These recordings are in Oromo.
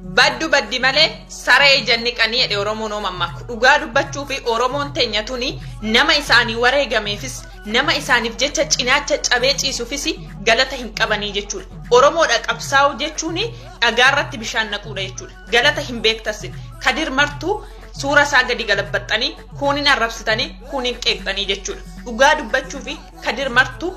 Baddu baddi malee saree ija hin dhiqanii jedhe Oromoon hoo mammaaku. Dhugaa dubbachuu fi Oromoon teenya tuni nama isaanii wareegameefis nama isaaniif jecha cinaacha cabee ciisufis galata hin qabanii jechuudha. Oromoodha qabsaa'uu jechuun dhagaarratti bishaan naquudha jechuudha. Galata hin beektassin. Kadir Martuu suura isaa gadi galabbaxxanii kuunin arrabsitanii kuunin qeeqxanii jechuudha. Dhugaa dubbachuu fi Kadir Martuu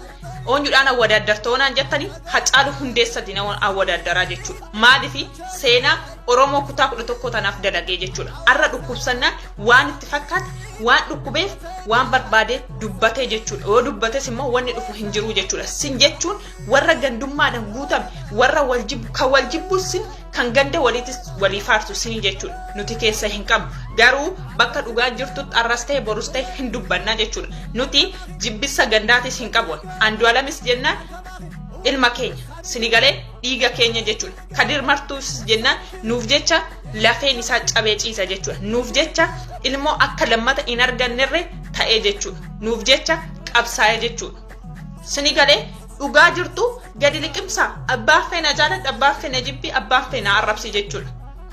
oonyudhaan awwadaaddartoonaan jettanii Hacaalu Hundeessatiin awwadaaddaraa jechuudha. Maaliif seenaa Oromoo kutaa 11 tanaaf dalagee jechuudha. Arra dhukkubsannaan waan itti fakkaate waan dhukkubeef waan barbaade dubbatee jechuudha. Yoo dubbates immoo wanni dhufu hin jiru jechuudha. Sin jechuun warra gandummaadhaan guutame warra wal jibbu kan wal jibbus sin kan ganda waliitis walii faarsu sini jechuudha. Nuti keessa hin qabnu. Garuu bakka dhugaan jirtutti arras ta'e borus ta'e hin dubbanna jechuudha. Nuti jibbissa gandaatis hin qabu. Andu'alamis jennaan ilma keenya sini galee dhiiga keenya jechuudha. Kadir Martuus jennaan nuuf jecha lafeen isaa cabee ciisa jechuudha. Nuuf jecha ilmoo akka lammata hin argannerre ta'ee jechuudha. Nuuf jecha qabsaa'ee jechuudha. Sini galee dhugaa jirtu gadi liqimsaa abbaan feena jaaladha abbaan feena jibbi abbaan feena arrabsi jechuudha.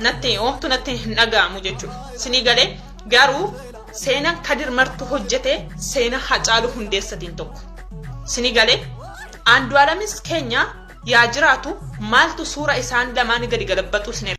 Natti oomtu natti hin dhaga'amu jechuudha. Sini galee garuu seenaan Kadir Martuu hojjete seenaa Hacaaluu Hundeessatiin tokko. Sini galee Andu'aalamis keenya yaa jiraatu maaltu suura isaan lamaan gadi galabbaxuu sin.